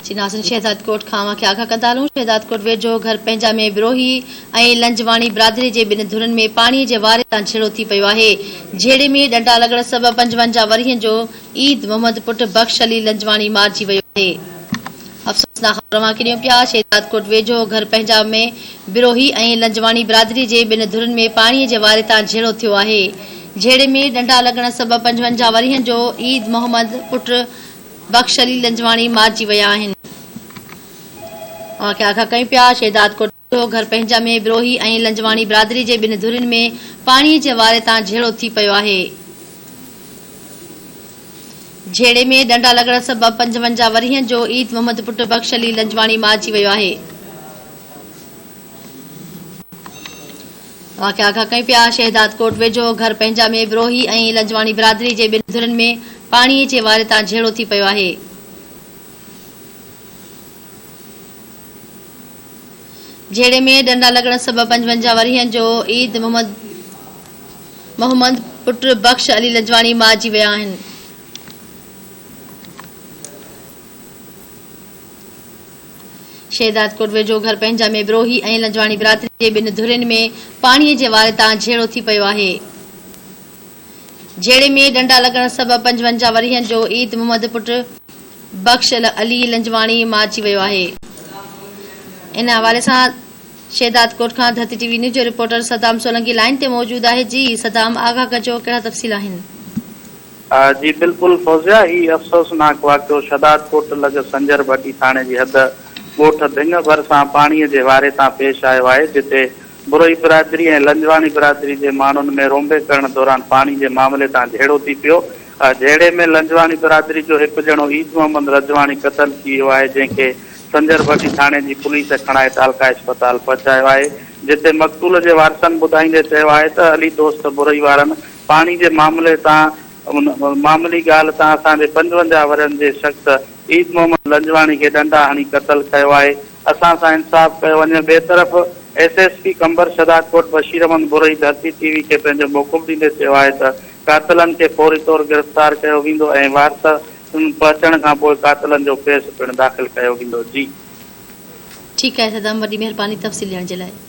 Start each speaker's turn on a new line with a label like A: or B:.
A: جي ناظرين شهدادڪوٽ کان اوهان کي آگاهه ڪندا هلون شهدادڪوٽ ويجهو گهر پنهنجا ۾ بروهي ۽ لنجواڻي برادري جي ٻن ڌرين ۾ پاڻي جي واري تان جهيڙو ٿي پيو آهي جهيڙي ۾ ڏنڊا لڳڻ سبب 55 ورهين جو عيد محمد پٽ بخش علي لنجواڻي مارجي ويو آهي افسوسناڪ خبر اوهان کي ڏيون پيا شهدادڪوٽ ويجهو گهر پنهنجا ۾ بروهي ۽ لنجواڻي برادري جي ٻن ڌرين ۾ پاڻي جي واري تان جهيڙو ٿيو آهي جهيڙي ۾ ڏنڊا لڳڻ سبب 55 ورهين جو عيد محمد پٽ بخش علي لنجواڻي مارجي ويا آهن. اوهان کي آگاهه ڪيون پيا شهدادڪوٽ ويجهو گهر پنهنجا ۾ بروهي ۽ لنجواڻي برادري جي ٻن ڌرين ۾ پاڻي جي واري تان جهيڙو ٿي پيو آهي. جهيڙي ۾ ڏنڊا لڳڻ سبب 55 ورهين جو عيد محمد پٽ بخش علي لنجواڻي مارجي ويو آهي. اوهان کي آگاهه ڪيون پيا شهدادڪوٽ ويجهو گهر پنهنجا ۾ بروهي ۽ لنجواڻي برادري جي ٻن ڌرين ۾ پاڻي جي واري تان جهيڙو ٿي پيو آهي. جهيڙي ۾ ڏنڊا لڳڻ سبب 55 ورهين جو عيد محمد محمد پٽ بخش علي لنجواڻي مارجي ويا آهن. شهدادڪوٽ ويجهو گهر پنهنجا ۾ بروهي ۽ لنجواڻي برادري جي ٻن ڌرين ۾ پاڻي جي واري تان جهيڙو ٿي پيو آهي. جهيڙي ۾ ڏنڊا لڳڻ سبب 55 ورهين جو عيد محمد پٽ بخش علي لنجواڻي مارجي ويو آهي. ان حوالي سان شهدادڪوٽ کان ڌرتي ٽي وي نيوز جو رپورٽر صدام سولنگي لائين تي موجود آهي جي صدام آگاهه ڪجو ڪهڙا تفصيل آهن.
B: جي بلڪل فوزيا، هي افسوسناڪ واقعو شھدادڪوٽ لڳ سنجر ڀٽي ٿاڻي جي حد ڳوٺ ڀنگ ڀرسان پاڻي جي واري تان پيش آيو آهي جتي بروهي برادري ۽ لنجواڻي برادري جي ماڻهن ۾ رونبي ڪرڻ دوران پاڻي جي معاملي تان جهيڙو ٿي پيو جهيڙي ۾ لنجواڻي برادري جو هڪ ڄڻو عيد محمد رجواڻي قتل ٿي ويو آهي جنهن کي سنجر ڀٽي ٿاڻي جي پوليس کڻائي تعلقه اسپتال پهچايو آهي جتي مقتول جي وارثن ٻڌائيندي چيو آهي ته علي دوست بروهي وارن پاڻي جي معاملي تان ان معاملي ڳالهه تان اسان جي 55 ورهين جي شخص عيد محمد لنجواڻي کي ڏنڊا هڻي قتل ڪيو آهي اسان سان انصاف ڪيو وڃي ٻئي طرف S S P Qambar Shahdadkot Bashir Ahmed Brohi Dharti T V کي پنهنجو موقف ڏيندي چيو آهي ته قاتلن کي فوري طور گرفتار ڪيو ويندو ۽ وارثن پهچڻ کان پوء قاتلن جو ڪيس پڻ داخل ڪيو ويندو جي.
A: ٺيڪ آهي صدام وڏي مهرباني تفصيل ڏيڻ جي لاء.